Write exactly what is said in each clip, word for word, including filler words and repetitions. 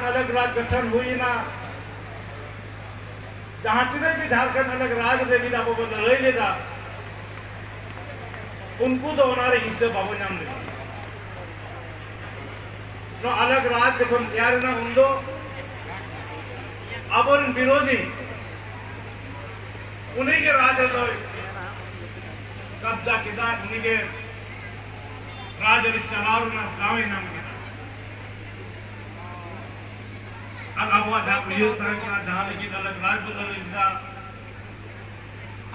ᱟᱞᱟᱜᱽ ᱨᱟᱡᱽ ᱜᱚᱴᱷᱚᱱ ᱦᱩᱭᱮᱱᱟ, ᱡᱟᱦᱟᱸ ᱛᱤᱱᱟᱹᱜ ᱜᱮ ᱡᱷᱟᱲᱠᱷᱚᱸᱰ ᱟᱞᱟᱜᱽ ᱨᱟᱡᱽ ᱞᱟᱹᱜᱤᱫ ᱟᱵᱚ ᱵᱚᱱ ᱞᱟᱹᱲᱦᱟᱹᱭ ᱞᱮᱫᱟ, ᱩᱱᱠᱩ ᱫᱚ ᱚᱱᱟ ᱨᱮ ᱦᱤᱥᱟᱹ ᱵᱟᱵᱚ ᱧᱟᱢ ᱞᱮᱫᱟ᱾ ᱱᱚᱣᱟ ᱟᱞᱟᱜᱽ ᱨᱟᱡᱽ ᱡᱚᱠᱷᱚᱱ ᱛᱮᱭᱟᱨ ᱮᱱᱟ, ᱩᱱᱫᱚ ᱟᱵᱚᱨᱮᱱ ᱵᱤᱨᱳᱫᱷᱤ ᱩᱱᱤᱜᱮ ᱨᱟᱡᱽ ᱨᱮᱫᱚᱭ ᱠᱟᱵᱽᱡᱟ ᱠᱮᱫᱟ, ᱩᱱᱤᱜᱮ ᱨᱟᱡᱽ ᱟᱹᱨᱤ ᱪᱟᱞᱟᱣ ᱨᱮᱱᱟᱜ ᱫᱟᱣ ᱮ ᱧᱟᱢ ᱠᱮᱫᱟ᱾ ᱟᱨ ᱟᱵᱚᱣᱟᱜ ᱡᱟᱦᱟᱸ ᱩᱭᱦᱟᱹᱨ ᱛᱟᱦᱮᱸ ᱠᱟᱱᱟ, ᱡᱟᱦᱟᱸ ᱞᱟᱹᱜᱤᱫ ᱟᱞᱮ ᱨᱟᱡᱽ ᱵᱚᱱ ᱞᱟᱹᱲᱦᱟᱹᱭ ᱞᱮᱫᱟ,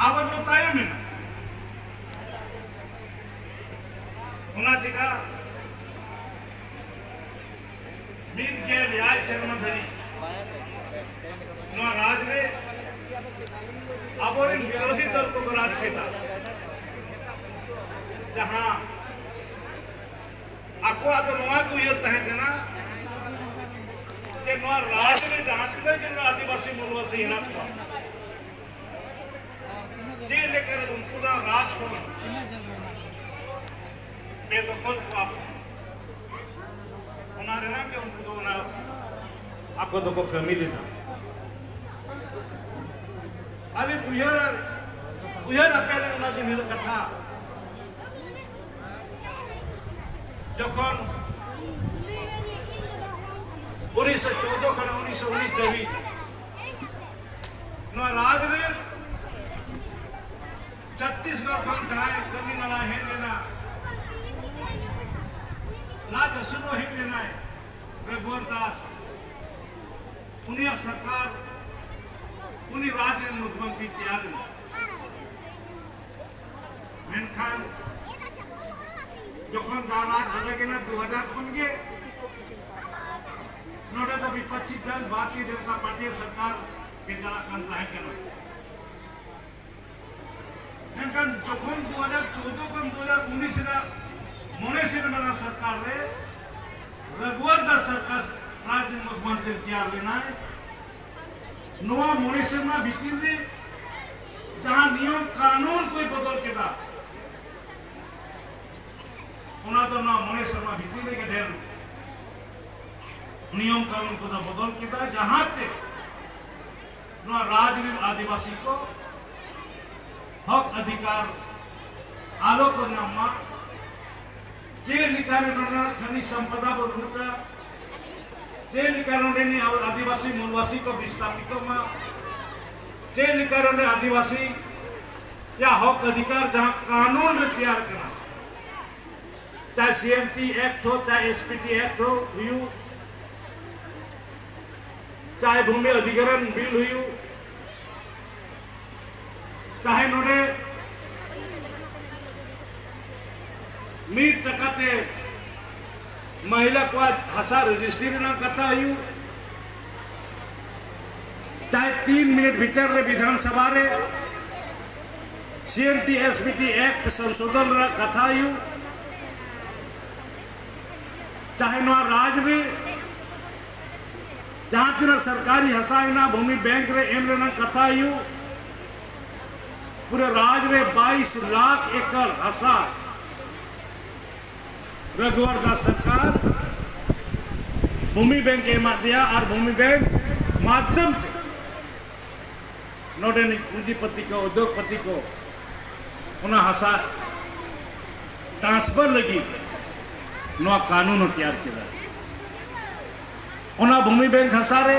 ᱟᱵᱚ ᱫᱚᱵᱚ ᱛᱟᱭᱚᱢ ᱮᱱᱟ᱾ ᱚᱱᱟ ᱪᱮᱠᱟ ᱢᱤᱫ ᱜᱮᱞ ᱮᱭᱟᱭ ᱥᱮᱨᱢᱟ ᱫᱷᱟᱹᱨᱤᱡ ᱱᱚᱣᱟ ᱨᱟᱡᱽ ᱨᱮ ᱟᱵᱚᱨᱮᱱ ᱵᱤᱨᱳᱫᱷᱤ ᱫᱚᱞ ᱠᱚᱠᱚ ᱨᱟᱡᱽ ᱠᱮᱫᱟ, ᱡᱟᱦᱟᱸ ᱟᱠᱚᱣᱟᱜ ᱫᱚ ᱱᱚᱣᱟ ᱜᱮ ᱩᱭᱦᱟᱹᱨ ᱛᱟᱦᱮᱸ ᱠᱟᱱᱟ ᱡᱮ ᱱᱚᱣᱟ ᱨᱟᱡᱽ ᱨᱮ ᱡᱟᱦᱟᱸ ᱛᱤᱱᱟᱹᱜ ᱜᱮ ᱱᱚᱣᱟ ᱟᱹᱫᱤᱵᱟᱹᱥᱤ ᱢᱩᱞᱣᱟᱹᱥᱤ ᱦᱮᱱᱟᱜ ᱠᱚᱣᱟ, ᱪᱮᱫ ᱞᱮᱠᱟᱨᱮ ᱩᱱᱠᱩ ᱫᱚ ᱨᱟᱡᱽ ᱠᱷᱚᱱ ᱵᱮᱫᱚᱠᱷᱚᱞ ᱠᱚᱣᱟ ᱵᱚᱱ, ᱚᱱᱟ ᱨᱮᱱᱟᱜ ᱜᱮ ᱩᱱᱠᱩ ᱫᱚ ᱚᱱᱟ ᱟᱠᱚ ᱫᱚᱠᱚ ᱠᱟᱹᱢᱤ ᱞᱮᱫᱟ᱾ ᱟᱹᱞᱤᱧ ᱩᱭᱦᱟᱹᱨ, ᱩᱭᱦᱟᱹᱨ ᱟᱯᱮ ᱞᱤᱧ ᱚᱱᱟ ᱫᱤᱱ ᱦᱤᱞᱳᱜ ᱠᱟᱛᱷᱟ, ᱡᱚᱠᱷᱚᱱ ᱩᱱᱤᱥᱥᱚ ᱪᱳᱫᱽᱫᱳ ᱠᱷᱚᱱ ᱩᱱᱤᱥᱥᱚ ᱩᱱᱤᱥ ᱫᱷᱟᱹᱵᱤᱡ ᱱᱚᱣᱟ ᱨᱟᱡᱽ ᱨᱮ ᱪᱷᱚᱛᱛᱤᱥᱜᱚᱲ ᱠᱷᱚᱱ ᱡᱟᱦᱟᱸᱭ ᱠᱟᱹᱢᱤ ᱱᱟᱞᱟ ᱦᱮᱡ ᱞᱮᱱᱟ, ᱞᱟᱡ ᱦᱟᱹᱥᱩ ᱦᱮᱡ ᱞᱮᱱᱟᱭ, ᱨᱚᱜᱷᱩᱣᱚᱨ ᱫᱟᱥ, ᱩᱱᱤᱭᱟᱜ ᱥᱚᱨᱠᱟᱨ, ᱩᱱᱤ ᱨᱟᱡᱽ ᱨᱮᱱ ᱢᱩᱠᱷᱭᱚᱢᱚᱱᱛᱨᱤ ᱛᱮᱭᱟᱨ ᱮᱱᱟ᱾ ᱢᱮᱱᱠᱷᱟᱱ ᱡᱚᱠᱷᱚᱱ ᱫᱟᱣ ᱨᱟᱡᱽ ᱦᱟᱸᱰᱮ ᱜᱮ ᱫᱩ ᱦᱟᱡᱟᱨ ᱠᱷᱚᱱ ᱜᱮ ᱱᱚᱰᱮ ᱫᱚ ᱵᱤᱯᱚᱠᱠᱷᱤ ᱫᱚᱞ ᱵᱷᱟᱨᱚᱛᱤᱭᱚ ᱡᱚᱱᱚᱛᱟ ᱯᱟᱨᱴᱤ ᱥᱚᱨᱠᱟᱨ ᱜᱮ ᱪᱟᱞᱟᱜ ᱠᱟᱱ ᱛᱟᱦᱮᱸ ᱠᱟᱱᱟ᱾ ᱢᱮᱱᱠᱷᱟᱱ ᱡᱚᱠᱷᱚᱱ ᱫᱩ ᱦᱟᱡᱟᱨ ᱪᱳᱫᱽᱫᱳ ᱠᱷᱚᱱ ᱫᱩ ᱦᱟᱡᱟᱨ ᱩᱱᱤᱥ ᱨᱮᱱᱟᱜ ᱢᱚᱬᱮ ᱥᱮᱨᱢᱟ ᱨᱮᱱᱟᱜ ᱥᱚᱨᱠᱟᱨ ᱨᱮ ᱨᱚᱜᱷᱩᱣᱚᱨ ᱫᱟᱥ ᱥᱚᱨᱠᱟᱨ ᱨᱟᱡᱽ ᱢᱩᱠᱷᱭᱚᱢᱚᱱᱛᱨᱤ ᱛᱮᱭᱟᱨ ᱞᱮᱱᱟᱭ, ᱱᱚᱣᱟ ᱢᱚᱬᱮ ᱥᱮᱨᱢᱟ ᱵᱷᱤᱛᱤᱨ ᱨᱮ ᱡᱟᱦᱟᱸ ᱱᱤᱭᱚᱢ ᱠᱟᱹᱱᱩᱱ ᱠᱚᱭ ᱵᱚᱫᱚᱞ ᱠᱮᱫᱟ, ᱚᱱᱟ ᱫᱚ ᱱᱚᱣᱟ ᱢᱚᱬᱮ ᱥᱮᱨᱢᱟ ᱵᱷᱤᱛᱤᱨ ᱨᱮᱜᱮ ᱰᱷᱮᱨ ᱱᱤᱭᱚᱢ ᱠᱟᱹᱱᱩᱱ ᱠᱚᱫᱚ ᱵᱚᱫᱚᱞ ᱠᱮᱫᱟ, ᱡᱟᱦᱟᱸᱛᱮ ᱱᱚᱣᱟ ᱨᱟᱡᱽ ᱨᱮᱱ ᱟᱹᱫᱤᱵᱟᱹᱥᱤ ᱠᱚ ᱦᱚᱠ ᱚᱫᱷᱤᱠᱟᱨ ᱟᱞᱚ ᱠᱚ ᱧᱟᱢ ᱢᱟ᱾ ᱪᱮᱫ ᱞᱮᱠᱟᱨᱮ ᱱᱚᱰᱮᱱᱟᱜ ᱠᱷᱟᱱᱤᱡ ᱥᱚᱢᱯᱚᱫᱟ ᱵᱚ ᱞᱩᱴᱟ, ᱪᱮᱫ ᱞᱮᱠᱟ ᱱᱚᱰᱮᱱᱤᱡ ᱟᱵᱚ ᱟᱹᱫᱤᱵᱟᱹᱥᱤ ᱢᱩᱞᱵᱟᱹᱥᱤ ᱠᱚ ᱵᱤᱥᱛᱟᱯᱤᱛᱚᱜ ᱢᱟ, ᱪᱮᱫ ᱞᱮᱠᱟ ᱱᱚᱰᱮ ᱟᱹᱫᱤᱵᱟᱹᱥᱤ ᱭᱟ ᱦᱚᱠ ᱚᱫᱷᱤᱠᱟᱨ ᱡᱟᱦᱟᱸ ᱠᱟᱹᱱᱩᱱ ᱨᱮ ᱛᱮᱭᱟᱨ ᱠᱟᱱᱟ, ᱪᱟᱦᱮ ᱥᱤ ᱮᱢ ᱴᱤ ᱮᱠᱴ ᱦᱳ, ᱪᱟᱦᱮ ᱮᱥ ᱯᱤ ᱴᱤ ᱮᱠᱴ ᱦᱳ ᱦᱩᱭᱩᱜ, ᱪᱟᱦᱮ ᱵᱷᱩᱢᱤ ᱚᱫᱷᱤᱜᱨᱚᱦᱚᱱ ᱵᱤᱞ ᱦᱩᱭᱩᱜ, ᱪᱟᱦᱮ ᱱᱚᱰᱮ ᱢᱤᱫ ᱴᱟᱠᱟ ᱛᱮ ᱢᱟᱦᱤᱞᱟ ᱠᱚᱣᱟᱜ ᱦᱟᱥᱟ ᱨᱮᱡᱤᱥᱴᱨᱤ ᱨᱮᱱᱟᱜ ᱠᱟᱛᱷᱟ ᱦᱩᱭᱩᱜ, ᱪᱟᱦᱮ ᱛᱤᱱ ᱢᱤᱱᱤᱴ ᱵᱷᱤᱛᱟᱹᱨ ᱨᱮ ᱵᱤᱫᱷᱟᱱ ᱥᱚᱵᱷᱟ ᱨᱮ C M T S P T act ᱥᱚᱝᱥᱳᱫᱷᱚᱱ ᱨᱮᱱᱟᱜ ᱠᱟᱛᱷᱟ ᱦᱩᱭᱩᱜ, ᱪᱟᱦᱮ ᱱᱚᱣᱟ ᱨᱟᱡᱽ ᱨᱮ ᱡᱟᱦᱟᱸ ᱛᱤᱱᱟᱹᱜ ᱥᱚᱨᱠᱟᱨᱤ ᱦᱟᱥᱟ ᱦᱮᱱᱟᱜ, ᱵᱷᱩᱢᱤ ᱵᱮᱝᱠ ᱨᱮ ᱮᱢ ᱨᱮᱱᱟᱜ ᱠᱟᱛᱷᱟ ᱦᱩᱭᱩᱜ, ᱯᱩᱨᱟᱹ ᱨᱟᱡᱽ ᱨᱮ ᱵᱟᱭᱤᱥ ᱞᱟᱠᱷ ᱮᱠᱚᱨ ᱦᱟᱥᱟ ᱨᱟᱜᱷᱩᱣᱟᱨ ᱫᱟᱥ ᱥᱚᱨᱠᱟᱨ ᱵᱷᱩᱢᱤ ᱵᱮᱝᱠ ᱮ ᱮᱢᱟᱫ ᱫᱮᱭᱟ ᱟᱨ ᱵᱷᱩᱢᱤ ᱵᱮᱝᱠ ᱢᱟᱫᱽᱫᱷᱚᱢ ᱛᱮ ᱱᱚᱰᱮᱱᱤᱡ ᱯᱩᱸᱡᱤᱯᱟᱹᱛᱤ ᱠᱚ, ᱩᱫᱽᱭᱳᱜᱽᱯᱟᱹᱛᱤ ᱠᱚ ᱚᱱᱟ ᱦᱟᱥᱟ ᱴᱨᱟᱱᱥᱯᱷᱟᱨ ᱞᱟᱹᱜᱤᱫ ᱱᱚᱣᱟ ᱠᱟᱹᱱᱩᱱ ᱦᱚᱸ ᱛᱮᱭᱟᱨ ᱠᱮᱫᱟ᱾ ᱚᱱᱟ ᱵᱷᱩᱢᱤ ᱵᱮᱝᱠ ᱦᱟᱥᱟ ᱨᱮ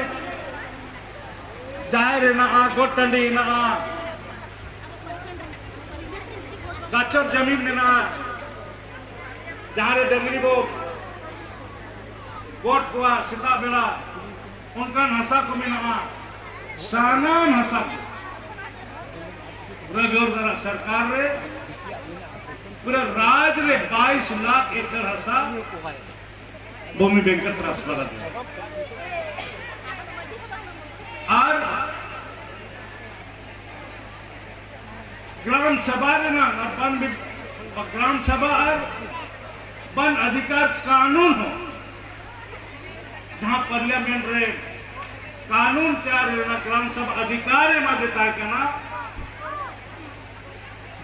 ᱡᱟᱦᱮᱨ ᱦᱮᱱᱟᱜᱼᱟ, ᱜᱚᱴ ᱴᱟᱺᱰᱤ ᱦᱮᱱᱟᱜᱼᱟ, ᱜᱟᱪᱚᱨ ᱡᱟᱢᱤᱱ ᱢᱮᱱᱟᱜᱼᱟ, ᱡᱟᱦᱟᱸ ᱨᱮ ᱰᱟᱹᱝᱨᱤ ᱵᱚ ᱜᱚᱴ ᱠᱚᱣᱟ ᱥᱮᱛᱟᱜ ᱵᱮᱲᱟ, ᱚᱱᱠᱟᱱ ᱦᱟᱥᱟ ᱠᱚ ᱢᱮᱱᱟᱜᱼᱟ᱾ ᱥᱟᱱᱟᱢ ᱦᱟᱥᱟ ᱠᱚ ᱨᱟᱜᱷᱩᱣᱟᱨ ᱫᱟᱥ ᱥᱚᱨᱠᱟᱨ ᱨᱮ ᱯᱩᱨᱟᱹ ᱨᱟᱡᱽ ᱨᱮ ᱵᱟᱭᱤᱥ ᱞᱟᱠᱷ ᱮᱠᱚᱨ ᱦᱟᱥᱟ ᱵᱷᱩᱢᱤ ᱵᱮᱝᱠ ᱨᱮ ᱴᱨᱟᱱᱥᱯᱷᱟᱨ ᱟᱫᱮᱭᱟ᱾ ᱟᱨ ᱜᱨᱟᱢ ᱥᱚᱵᱷᱟ ᱨᱮᱱᱟᱜ ᱟᱨ ᱵᱟᱱ ᱵᱤ-, ᱜᱨᱟᱢ ᱥᱚᱵᱷᱟ ᱟᱨ ᱵᱟᱱ ᱚᱫᱷᱤᱠᱟᱨ ᱠᱟᱹᱱᱩᱱ ᱦᱚᱸ, ᱡᱟᱦᱟᱸ ᱯᱟᱨᱞᱤᱭᱟᱢᱮᱱᱴ ᱨᱮ ᱠᱟᱹᱱᱩᱱ ᱛᱮᱭᱟᱨ ᱞᱮᱱᱟ, ᱜᱨᱟᱢ ᱥᱚᱵᱷᱟ ᱚᱫᱷᱤᱠᱟᱨ ᱮ ᱮᱢᱟ ᱫᱮ ᱛᱟᱦᱮᱸ ᱠᱟᱱᱟ,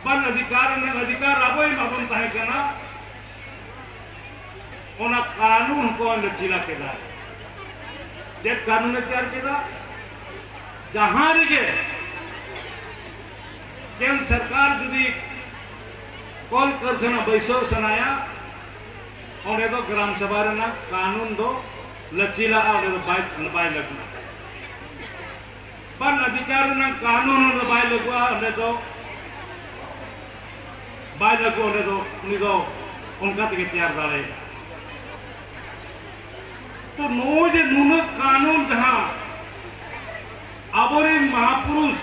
ᱵᱟᱱ ᱚᱫᱷᱤᱠᱟᱨ ᱨᱮᱱᱟᱜ ᱚᱫᱷᱤᱠᱟᱨ ᱟᱵᱚ ᱮᱢᱟᱵᱚᱱ ᱛᱟᱦᱮᱸ ᱠᱟᱱᱟ, ᱚᱱᱟ ᱠᱟᱹᱱᱩᱱ ᱦᱚᱸᱠᱚ ᱞᱚᱪᱷᱤᱞᱟ ᱠᱮᱫᱟ᱾ ᱪᱮᱫ ᱠᱟᱹᱱᱩᱱᱮ ᱛᱮᱭᱟᱨ ᱠᱮᱫᱟ? ᱡᱟᱦᱟᱸ ᱨᱮᱜᱮ ᱠᱮᱱᱫᱨᱚ ᱥᱚᱨᱠᱟᱨ ᱡᱩᱫᱤ ᱠᱚᱞ ᱠᱟᱨᱠᱷᱟᱱᱟ ᱵᱟᱹᱭᱥᱟᱹᱣ ᱥᱟᱱᱟᱭᱟ, ᱚᱸᱰᱮ ᱫᱚ ᱜᱨᱟᱢ ᱥᱚᱵᱷᱟ ᱨᱮᱱᱟᱜ ᱠᱟᱹᱱᱩᱱ ᱫᱚ ᱞᱟᱹᱪᱤᱞᱟᱜᱼᱟ, ᱚᱸᱰᱮ ᱫᱚ ᱵᱟᱭ, ᱵᱟᱭ ᱞᱟᱹᱜᱩᱜᱼᱟ᱾ ᱵᱟᱱ ᱚᱫᱷᱤᱠᱟᱨ ᱨᱮᱱᱟᱜ ᱠᱟᱹᱱᱩᱱ ᱚᱸᱰᱮ ᱫᱚ ᱵᱟᱭ ᱞᱟᱹᱜᱩᱜᱼᱟ, ᱚᱸᱰᱮ ᱫᱚ ᱵᱟᱭ ᱞᱟᱹᱜᱩ, ᱚᱸᱰᱮ ᱫᱚ ᱩᱱᱤ ᱫᱚ ᱚᱱᱠᱟ ᱛᱮᱜᱮ ᱛᱮᱭᱟᱨ ᱫᱟᱲᱮᱭᱟᱜᱼᱟ᱾ ᱛᱚ ᱱᱚᱜᱼᱚᱭ ᱡᱮ ᱱᱩᱱᱟᱹᱜ ᱠᱟᱹᱱᱩᱱ ᱡᱟᱦᱟᱸ ᱟᱵᱚᱨᱮᱱ ᱢᱟᱦᱟᱯᱩᱨᱩᱥ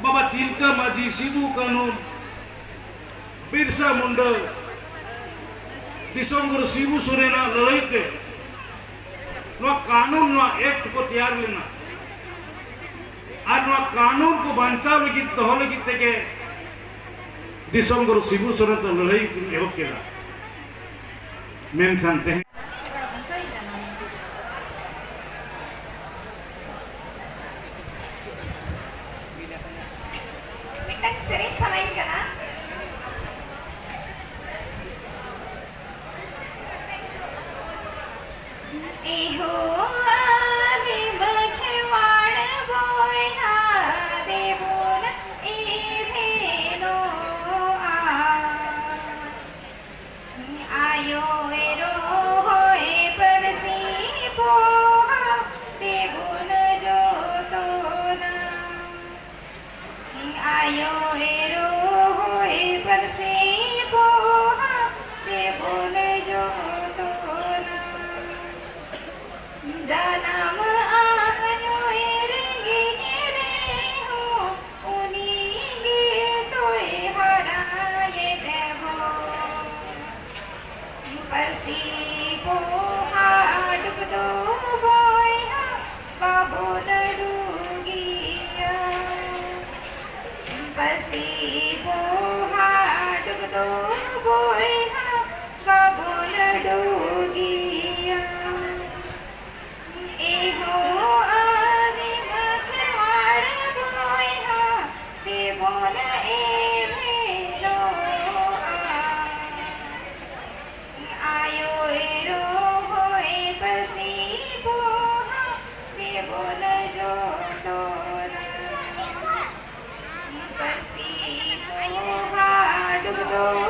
ᱵᱟᱵᱟ ᱛᱤᱞᱠᱟᱹ ᱢᱟᱹᱡᱷᱤ, ᱥᱤᱫᱩ ᱠᱟᱹᱱᱩ, ᱵᱤᱨᱥᱟ ᱢᱩᱱᱰᱟᱹ, ᱫᱤᱥᱚᱢ ᱜᱩᱨᱩ ᱥᱤᱵᱩ ᱥᱚᱨᱮᱱᱟᱜ ᱞᱟᱹᱲᱦᱟᱹᱭ ᱛᱮ ᱱᱚᱣᱟ ᱠᱟᱹᱱᱩᱱ, ᱱᱚᱣᱟ ᱮᱠᱴ ᱠᱚ ᱛᱮᱭᱟᱨ ᱞᱮᱱᱟ᱾ ᱟᱨ ᱱᱚᱣᱟ ᱠᱟᱹᱱᱩᱱ ᱠᱚ ᱵᱟᱧᱪᱟᱣ ᱞᱟᱹᱜᱤᱫ, ᱫᱚᱦᱚ ᱞᱟᱹᱜᱤᱫ ᱛᱮᱜᱮ ᱫᱤᱥᱚᱢ ᱜᱩᱨᱩ ᱥᱤᱵᱩ ᱥᱚᱨᱮᱱ ᱫᱚ ᱞᱟᱹᱲᱦᱟᱹᱭ ᱠᱤᱱ ᱮᱦᱚᱵ ᱠᱮᱫᱟ᱾ ᱢᱮᱱᱠᱷᱟᱱ ᱛᱮᱦᱮᱧ ᱢᱤᱫᱴᱟᱝ ᱥᱮᱨᱮᱧ ᱥᱟᱱᱟᱧ ᱠᱟᱱᱟ᱾ ᱮᱦᱳ ᱟᱞᱮ ᱢᱟ ᱠᱷᱮᱨᱣᱟᱲ ᱵᱚᱭᱦᱟ ᱫᱮᱵᱚᱱ ᱮᱵᱷᱮᱱᱚᱜᱼᱟ᱾ ᱟᱭᱳᱭ ᱨᱚᱦᱚᱭ ᱯᱟᱹᱨᱥᱤ ᱯᱚᱦᱟ ᱛᱮᱵᱚᱱ ᱡᱚᱛᱚᱱᱟ᱾ ᱟᱭᱳᱭ ᱨᱚᱦᱚᱭ ᱯᱟᱹᱨᱥᱤ ᱯᱚᱦᱟ ᱛᱮᱵᱚᱱ ᱡᱚᱛᱚᱱᱟ᱾ ᱡᱟᱱᱟᱢ ᱟᱭᱳᱭ ᱨᱮᱸᱜᱮᱡ ᱨᱮᱦᱚᱸ ᱩᱱᱤ ᱜᱮᱛᱚᱭ ᱦᱟᱨᱟᱭᱮᱫ ᱵᱚᱱ᱾ ᱯᱟᱹᱨᱥᱤ ᱯᱚᱦᱟ ᱰᱩᱵ ᱫᱚ ᱵᱚᱭᱦᱟ ᱵᱟᱵᱚᱱ ᱰᱩᱜᱤᱭᱟ᱾ ᱯᱟᱹᱨᱥᱤ ᱯᱚᱦᱟ ᱰᱩᱵ ᱫᱚ ᱵᱚᱭᱦᱟ ᱵᱟᱵᱚᱱ ᱰᱩᱜᱤᱭᱟ᱾ ᱮᱦᱳ ᱟᱹᱫᱤᱢ ᱠᱷᱮᱨᱣᱟᱲ ᱵᱚᱭᱦᱟ ᱛᱮᱵᱚᱱ ᱮᱵᱷᱮᱱᱚᱜᱼᱟ᱾ ᱟᱭᱳᱭ ᱨᱚᱦᱚᱭ ᱯᱟᱹᱨᱥᱤ ᱵᱚᱱ ᱨᱮᱫᱚ